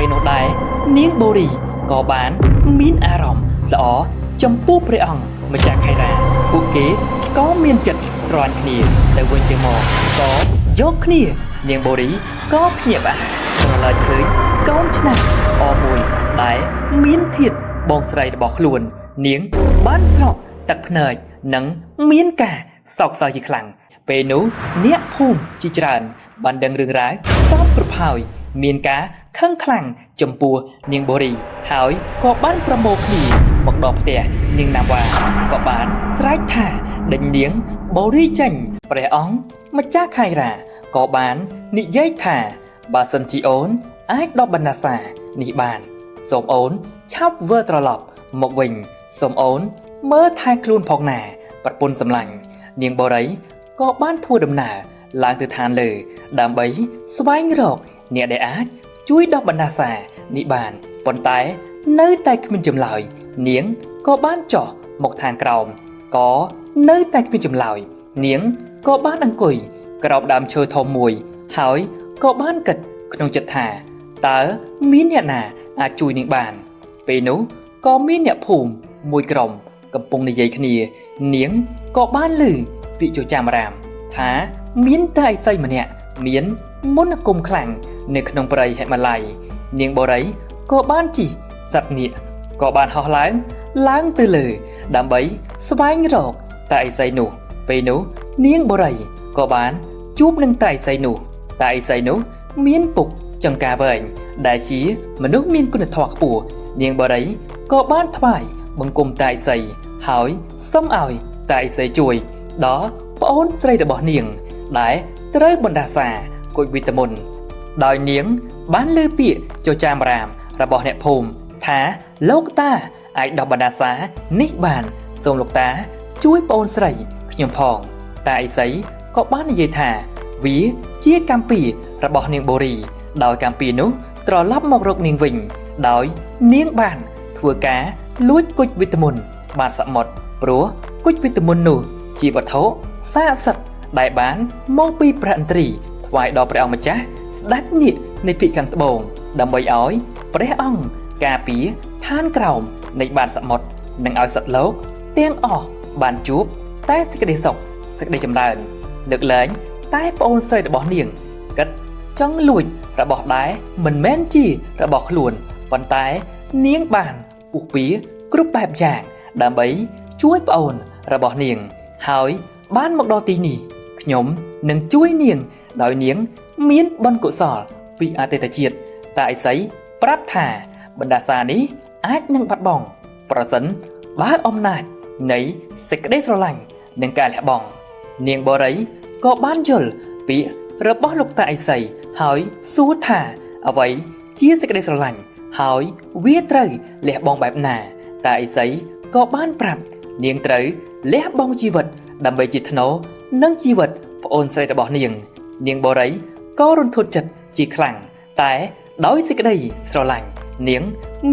ពេលនោះដែរនាងបូរីក៏បានមានអារម្មណ៍ល្អចំពោះព្រះអង្គម្ចាស់ខៃរ៉ាពួកគេក៏មានចិត្តស្រឡាញ់គ្នាទៅវិញទៅមកក៏យកគ្នានាងបូរីក៏ភ្ញាក់ផ្អើលស្រឡែកឃើញកូនឆ្នាំអមួយដែលមានធាតបងស្រីរបស់ខ្លួន នាងបានស្រក់ទឹកភ្នែកនិងមានការសោកសៅជាខ្លាំងពេលនោះអ្នកភូមិជាច្រើនបានដឹងរឿងរ៉ាវសពគ្រប់ហើយមានការខឹងខ្លាំងចំពោះនាងបូរីហើយក៏បានប្រមូលគ្នាមកដល់ផ្ទះនាងណាវ៉ាក៏បានស្រែកថាដេញនាងបូរីចេញព្រះអង្គម្ចាស់ខៃរ៉ាក៏បាននិយាយថាបើសិនជាអូនអាចដល់បណ្ដាសានេះបានសូមអូនឆាប់វិលត្រឡប់មកវិញសូមអូនមើលថែខ្លួនផងណាប្រពន្ធសម្លាញ់នាងបូរីក៏បានធ្វើដំណើរឡើងទៅឋានលើដើម្បីស្វែងរកអ្នកដែលអាចជួយដោះបណ្ដាសានេះបានប៉ុន្តែនៅតែគ្មានចម្លើយនាងក៏បានចុះមកឋានក្រោមក៏នៅតែគ្មានចម្លើយនាងក៏បានអង្គុយក្រោមដើមឈើធំមួយហើយក៏បានគិតក្នុងចិត្តថាតើមានអ្នកណាអាចជួយនាងបាន ពេលនោះក៏មានអ្នកភូមិមួយក្រុមកំពុងនិយាយគ្នា នាងក៏បានឮពាក្យចចាមរាមថាមានតែឥសីម្នាក់មានមន្តអាគមខ្លាំងនៅក្នុងព្រៃហិមាល័យនាងបូរីក៏បានជិះសត្វនាគក៏បានហោះឡើងឡើងទៅលើដើម្បីស្វែងរកតែឥសីនោះពេលនោះនាងបូរីក៏បានជួបនឹងតែឥសីនោះតែឥសីនោះមានពុកចង្ការវែងដែលជាមនុស្សមានគុណធម៌ខ្ពស់នាងបូរីក៏បានថ្វាយបង្គំតែឥសីហើយសុំឲ្យតែឥសីជួយដល់ប្អូនស្រីរបស់នាងដែលត្រូវបណ្ដាសាគុជវិតមន្តដោយនាងបានលើពាក្យចចាមរាមរបស់អ្នកភូមិថាលោកតាអាចដោះបណ្ដាសានេះបានសូមលោកតាជួយប្អូនស្រីខ្ញុំផងតាឥសីក៏បាននិយាយថាវាជាកម្មពៀរបស់នាងបូរីដោយកម្មពៀនោះត្រឡប់មករកនាងវិញដោយនាងបានធ្វើការលួចគុជវិតមន្តបានសមុទ្រព្រោះគុជវិតមន្តនោះជាវត្ថុស័ក្តិសិទ្ធិដែលបានមកពីព្រះឥន្ទ្រីថ្វាយដល់ព្រះអង្គម្ចាស់ស្ដេចនាគនៃភាគខាងត្បូងដើម្បីឲ្យព្រះអង្គការពារឋានក្រោមនៃបាតសមុទ្រនិងឲ្យសត្វលោកទាំងអស់បានជួបតែសេចក្តីសុខសេចក្តីចម្រើនលើកលែងតែប្អូនស្រីរបស់នាងគិតចង់លួចរបស់ដែរមិនមែនជារបស់ខ្លួនប៉ុន្តែនាងបានពុះពៀគ្រប់បែបយ៉ាងដើម្បីជួយប្អូនរបស់នាងហើយបានមកដល់ទីនេះខ្ញុំនឹងជួយនាងដោយនាងមានបុណ្យកុសលពីអតីតជាតិតាឥសីប្រាប់ថាបណ្ដាសានេះអាចនឹងបាត់បង់ប្រសិនបើអំណាចនៃសេចក្តីស្រឡាញ់និងការលះបង់នាងបូរីក៏បានយល់ពាក្យរបស់លោកតាឥសីហើយសួរថាអ្វីជាសេចក្តីស្រឡាញ់ហើយវាត្រូវលះបង់បែបណាតាឥសីក៏បានប្រាប់នាងត្រូវលះបង់ជីវិតដើម្បីជាថ្នូរនិងជីវិតប្អូនស្រីរបស់នាងនាងបូរីក៏រន្ធត់ចិត្តជាខ្លាំងតែដោយសេចក្តីស្រឡាញ់នាង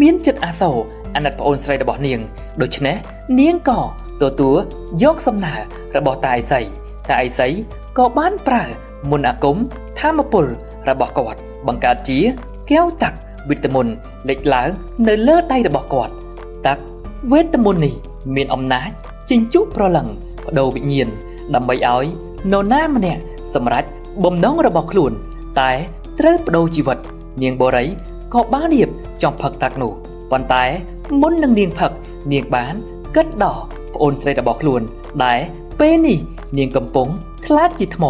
មានចិត្តអាសូរអាណិតប្អូនស្រីរបស់នាងដូច្នេះនាងក៏ទទួលយកសំណើរបស់តាឥសីតាឥសីក៏បានប្រើមន្តអាគមធម្មពលរបស់គាត់បង្កើតជាកែវទឹកវិតមន្តលេចឡើងនៅលើដៃរបស់គាត់ទឹកវេទមន្តនេះមានអំណាចជញ្ជុះប្រលឹងបដូរវិញ្ញាណដើម្បីឲ្យនរណាម្នាក់សម្រេចបំណងរបស់ខ្លួនតែត្រូវបដូរជីវិតនាងបូរីក៏បានរៀបចំផឹកទឹកនោះប៉ុន្តែមុននឹងនាងផឹកនាងបានគិតដល់ប្អូនស្រីរបស់ខ្លួនដែលពេលនេះនាងកំពុងខ្លាចជាថ្ម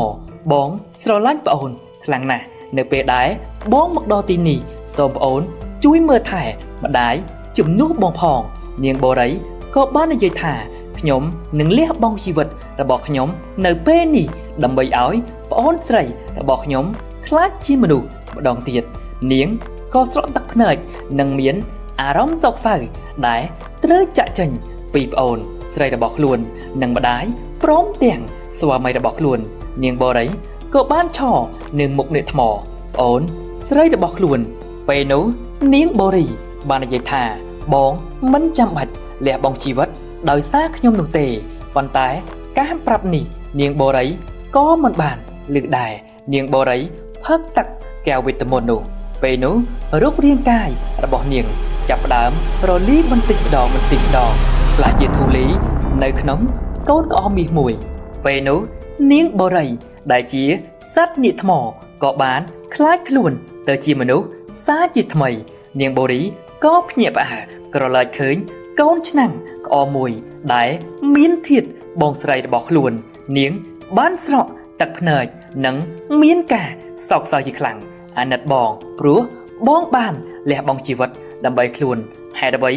បងស្រឡាញ់ប្អូនខ្លាំងណាស់នៅពេលដែលបងមកដល់ទីនេះសូមប្អូនជួយមើលថែម្ដាយជំនួសបងផងនាងបូរីក៏បាននិយាយថាខ្ញុំនឹងលះបង់ជីវិតរបស់ខ្ញុំនៅពេលនេះដើម្បីឲ្យប្អូនស្រីរបស់ខ្ញុំខ្លាចជាមនុស្សម្ដងទៀតនាងក៏ស្រក់ទឹកភ្នែកនិងមានអារម្មណ៍សោកសៅដែលត្រូវចាក់ចេញពីប្អូនស្រីរបស់ខ្លួននិងម្ដាយព្រមទាំងស្វាមីរបស់ខ្លួននាងបូរីក៏បានឈរនៅមុខនាគថ្មប្អូនស្រីរបស់ខ្លួនពេលនោះនាងបូរីបាននិយាយថាបងមិនចាំបាច់លះបង់ជីវិតដោយសារខ្ញុំនោះទេប៉ុន្តែការប្រាប់នេះនាងបូរីក៏មិនបានលើកដែរនាងបូរីផឹកទឹកកែវវេទមន្តនោះ ពេលនោះរូបរាងកាយរបស់នាងចាប់ផ្ដើមរលាយបន្តិចម្ដងបន្តិចម្ដងក្លាយជាធូលីនៅក្នុងកូនក្អមមាសមួយ ពេលនោះនាងបូរីដែលជាសត្វនាគថ្មក៏បានក្លាយខ្លួនទៅជាមនុស្សសាជាថ្មី នាងបូរីក៏ភ្ញាក់ផ្អើលក្រឡេកឃើញកូនឆ្នាំងក្អមមួយដែលមានធាតុបងស្រីរបស់ខ្លួន នាងបានស្រក់ទឹកភ្នែកនិងមានការសោកសៅជាខ្លាំងអាណិតបងព្រោះបងបានលះបង់ជីវិតដើម្បីខ្លួនហេតុអ្វី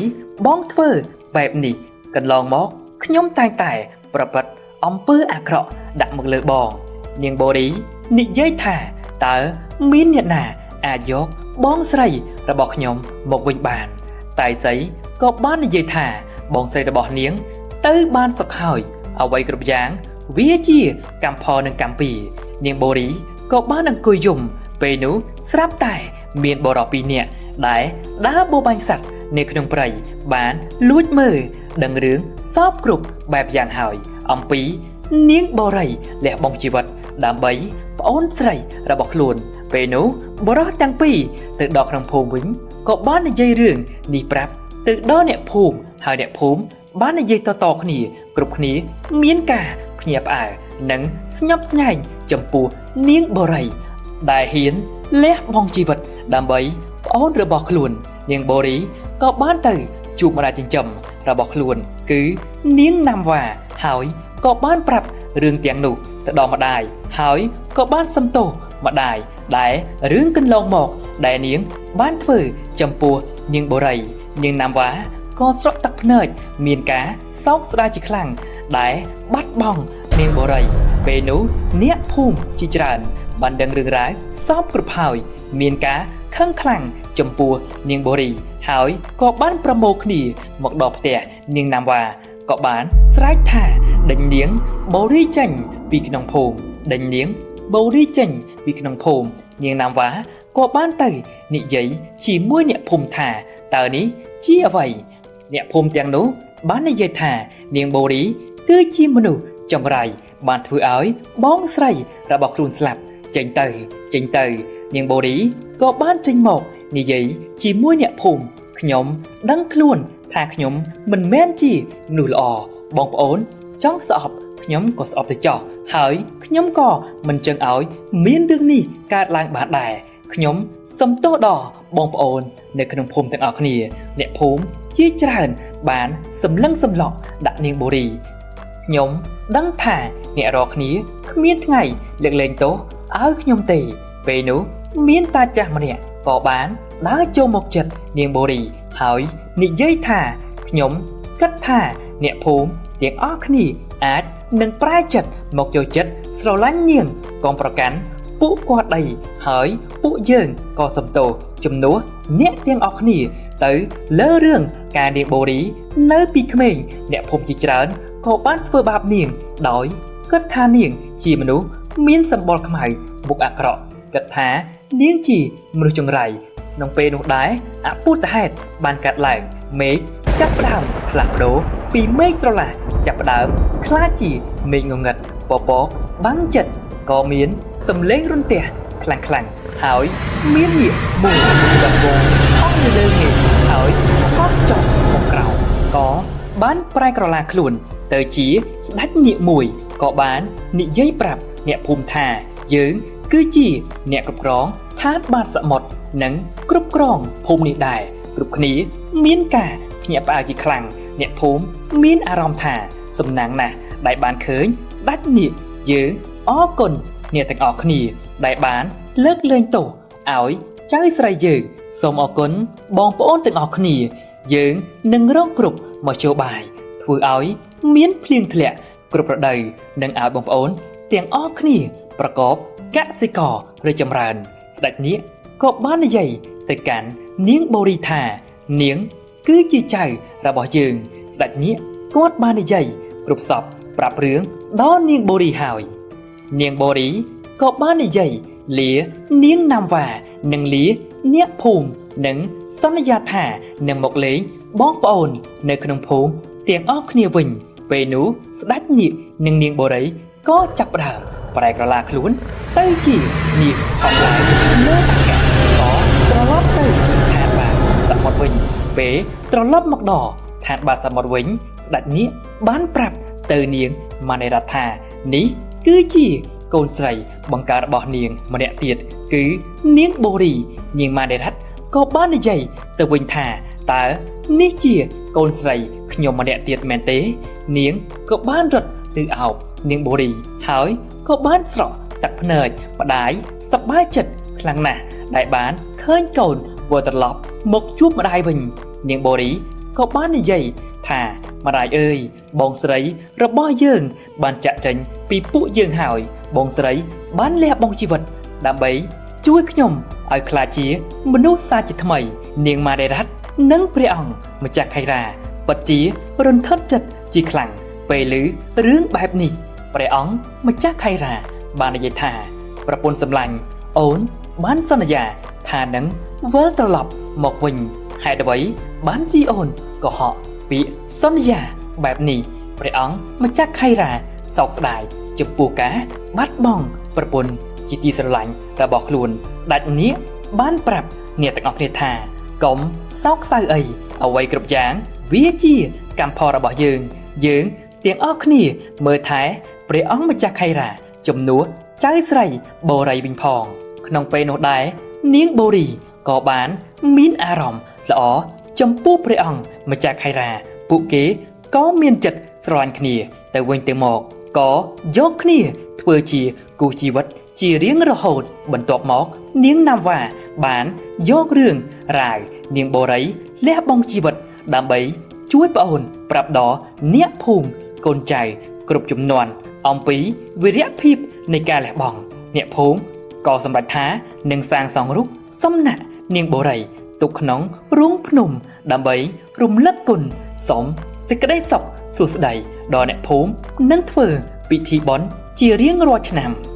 បងធ្វើបែបនេះកន្លងមកខ្ញុំតែងតែប្រព្រឹត្តអំពើអាក្រក់ដាក់មកលើបង នាងបូរីនិយាយថាតើមានអ្នកណាអាចយកបងស្រីរបស់ខ្ញុំមកវិញបាន តែស្អីក៏បាននិយាយថាបងស្រីរបស់នាង ទៅបានសុខហើយអ្វីគ្រប់យ៉ាង វាជាកម្មផលនិងកម្មពីនាងបូរីក៏បានអង្គុយយំពេលនោះស្រាប់តែមានបុរសពីរនាក់ដែលដើរបរបាញ់សត្វនៅក្នុងព្រៃបានលួចមើលដឹងរឿងសពគ្រប់បែបយ៉ាងហើយអំពីនាងបូរីលះបង់ជីវិតដើម្បីប្អូនស្រីរបស់ខ្លួន ពេលនោះបុរសទាំងពីរទៅដល់ក្នុងភូមិវិញក៏បាននិយាយរឿងនេះប្រាប់ទៅដល់អ្នកភូមិហើយអ្នកភូមិបាននិយាយតៗគ្នាគ្រប់គ្នាមានការភ្ញាក់ផ្អើលនិងស្ញប់ស្ញែងចំពោះនាងបូរីដែលហ៊ានលះបង់ជីវិតដើម្បីប្អូនរបស់ខ្លួន នាងបូរីក៏បានទៅជួបម្ដាយចិញ្ចឹមរបស់ខ្លួនគឺនាងណាំវ៉ាហើយក៏បានប្រាប់រឿងទាំងនោះទៅដល់ម្ដាយហើយក៏បានសំទោសម្ដាយដែលរឿងកន្លងមកដែលនាងបានធ្វើចំពោះនាងបូរីនាងណាំវ៉ាក៏ស្រក់ទឹកភ្នែកមានការសោកស្ដាយជាខ្លាំងដែលបាត់បង់នាងបូរីពេលនោះអ្នកភូមិជាច្រើនបានដឹងរឿងរ៉ាវសពគ្រប់ហើយមានការខឹងខ្លាំងចំពោះនាងបូរីហើយក៏បានប្រមូលគ្នាមកដល់ផ្ទះនាងណាំវ៉ាក៏បានស្រែកថាដេញនាងបូរីចេញពីក្នុងភូមិដេញនាងបូរីចេញពីក្នុងភូមិនាងណាំវ៉ាក៏បានទៅនិយាយជាមួយអ្នកភូមិថាតើនេះជាអ្វីអ្នកភូមិទាំងនោះបាននិយាយថានាងបូរីគឺជាមនុស្សចង្រៃបានធ្វើឲ្យបងស្រីរបស់ខ្លួនស្លាប់ចេញទៅចេញទៅនាងបូរីក៏បានចេញមកនិយាយជាមួយអ្នកភូមិខ្ញុំដឹងខ្លួនថាខ្ញុំមិនមែនជាមនុស្សល្អបងប្អូនចង់ស្អប់ខ្ញុំក៏ស្អប់ទៅចោះហើយខ្ញុំក៏មិនចង់ឲ្យមានរឿងនេះកើតឡើងបានដែរខ្ញុំសំទោសដល់បងប្អូននៅក្នុងភូមិទាំងអស់គ្នាអ្នកភូមិជាច្រើនបានសម្លឹងសម្លក់ដាក់នាងបូរីខ្ញុំដឹងថាអ្នករាល់គ្នាគ្មានថ្ងៃលើកលែងទោសឲ្យខ្ញុំទេពេលនោះមានតាចាស់ម្នាក់ក៏បានដើរចូលមកចិត្តនាងបូរីហើយនិយាយថាខ្ញុំគិតថាអ្នកភូមិទាំងអស់គ្នាអាចនឹងប្រែចិត្តមកចូលចិត្តស្រឡាញ់នាងកុំប្រកាន់ពួកគាត់អីហើយពួកយើងក៏សំទោសជំនួសអ្នកទាំងអស់គ្នាទៅលើរឿងការនាងបូរីនៅពីក្មេងអ្នកភូមិជាច្រើនក៏បានធ្វើបាបនាងដោយគិតថានាងជាមនុស្សមានសម្បុរខ្មៅមុខអាក្រក់គិតថានាងជាមនុស្សចង្រៃក្នុងពេលនោះដែរអពុទ្ធហេតុបានកាត់ឡើងមេឃចាប់ផ្ដើមផ្លាស់ប្ដូរពីមេឃស្រឡះចាប់ផ្ដើមក្លាយជាមេឃងងឹតពពកបាំងចិត្តក៏មានសំឡេងរន្ទះខ្លាំងៗហើយមាននាគមួយដំបងហោះនៅលើមេឃហើយហោះចុះមកក្រោមក៏បានប្រែក្រឡាខ្លួនទៅជាស្ដេចនាគមួយក៏បាននិយាយប្រាប់អ្នកភូមិថាយើងគឺជាអ្នកគ្រប់គ្រងឋានបាតសមុទ្រនិងគ្រប់គ្រងភូមិនេះដែរគ្រប់គ្នាមានការភ្ញាក់ផ្អើលជាខ្លាំងអ្នកភូមិមានអារម្មណ៍ថាសំណាងណាស់ដែលបានឃើញស្ដេចនាគយើងអរគុណអ្នកទាំងអស់គ្នាដែលបានលើកលែងទោសឲ្យចៅស្រីយើងសូមអរគុណបងប្អូនទាំងអស់គ្នាយើងនឹងរងគ្រប់មធ្យោបាយធ្វើឲ្យមានភ្លៀងធ្លាក់គ្រប់រដូវនិងឲ្យបងប្អូនទាំងអស់គ្នាប្រកបកសិករឬចម្រើនស្ដេចនាគក៏បាននិយាយទៅកាន់នាងបូរីថានាងគឺជាចៅរបស់យើងស្ដេចនាគគាត់បាននិយាយគ្រប់សពប្រាប់រឿងដល់នាងបូរីហើយនាងបូរីក៏បាននិយាយលានាងណាំវ៉ានិងលាអ្នកភូមិនិងសន្យាថានឹងមកលេងបងប្អូននៅក្នុងភូមិទាំងអស់គ្នាវិញពេលនោះស្ដេចនាគនិងនាងបូរីក៏ចាប់ផ្ដើមប្រែក្រឡាខ្លួនទៅជានាគហោះឡើងលើអាកាសក៏ត្រ ពេលត្រឡប់មកដល់ឋានបាតសមុទ្រវិញស្ដេចនាគបានប្រាប់ទៅនាងម៉ានីរ៉ាថានេះគឺជាកូនស្រីបង្កើតរបស់នាងម្នាក់ទៀតគឺនាងបូរីនាងម៉ានីរ៉ាត់ក៏បាននិយាយទៅវិញថាតើនេះជាកូនស្រីខ្ញុំម្នាក់ទៀតមែនទេនាងក៏បានរត់ទៅអោបនាងបូរីហើយក៏បានស្រក់ទឹកភ្នែកម្ដាយសប្បាយចិត្តខ្លាំងណាស់ដែលបានឃើញកូនវិលត្រឡប់មកជួបម្ដាយវិញនាងបូរីក៏បាននិយាយថាម្ដាយអើយបងស្រីរបស់យើងបានចាក់ចេញពីពួកយើងហើយបងស្រីបានលះបង់ជីវិតដើម្បីជួយខ្ញុំឲ្យក្លាយជាមនុស្សសាជាថ្មីនាងម៉ាដេរ៉ាត់និងព្រះអង្គម្ចាស់ខៃរ៉ាពិតជារន្ធត់ចិត្តជាខ្លាំងពេលឮរឿងបែបនេះព្រះអង្គម្ចាស់ខៃរ៉ាបាននិយាយថាប្រពន្ធសម្លាញ់អូនបានសន្យាថានឹងវិលត្រឡប់មកវិញហេតុអ្វីបានជាអូនកុហកពាក្យសន្យាបែបនេះព្រះអង្គម្ចាស់ខៃរ៉ាសោកស្ដាយចំពោះការបាត់បង់ប្រពន្ធជាទីស្រឡាញ់របស់ខ្លួនដាច់នាគបានប្រាប់អ្នកទាំងអស់គ្នាថាកុំសោកសៅអីអ្វីគ្រប់យ៉ាងវាជាកម្មផលរបស់យើងយើងទាំងអស់គ្នាមើលថែព្រះអង្គម្ចាស់ខៃរ៉ាជំនួសចៅស្រីបូរីវិញផងក្នុងពេលនោះដែរនាងបូរីក៏បានមានអារម្មណ៍ល្អចំពោះព្រះអង្គម្ចាស់ខៃរ៉ាពួកគេក៏មានចិត្តស្រឡាញ់គ្នាទៅវិញទៅមកក៏យកគ្នាធ្វើជាគូជីវិតជារៀងរហូតបន្ទាប់មកនាងណាំវ៉ាបានយករឿងរ៉ាវនាងបូរីលះបង់ជីវិតដើម្បីជួយប្អូនប្រាប់ដល់អ្នកភូមិកូនចៅគ្រប់ជំនាន់អំពីវីរភាពនៃការលះបង់អ្នកភូមិក៏សម្រេចថានឹងសាងសង់រូបសំណាក់នាងបូរីទុកក្នុងរូងភ្នំដើម្បីរំលឹកគុណសុំសេចក្តីសុខសួស្តីដល់អ្នកភូមិនិងធ្វើពិធីបុណ្យជារៀងរាល់ឆ្នាំ។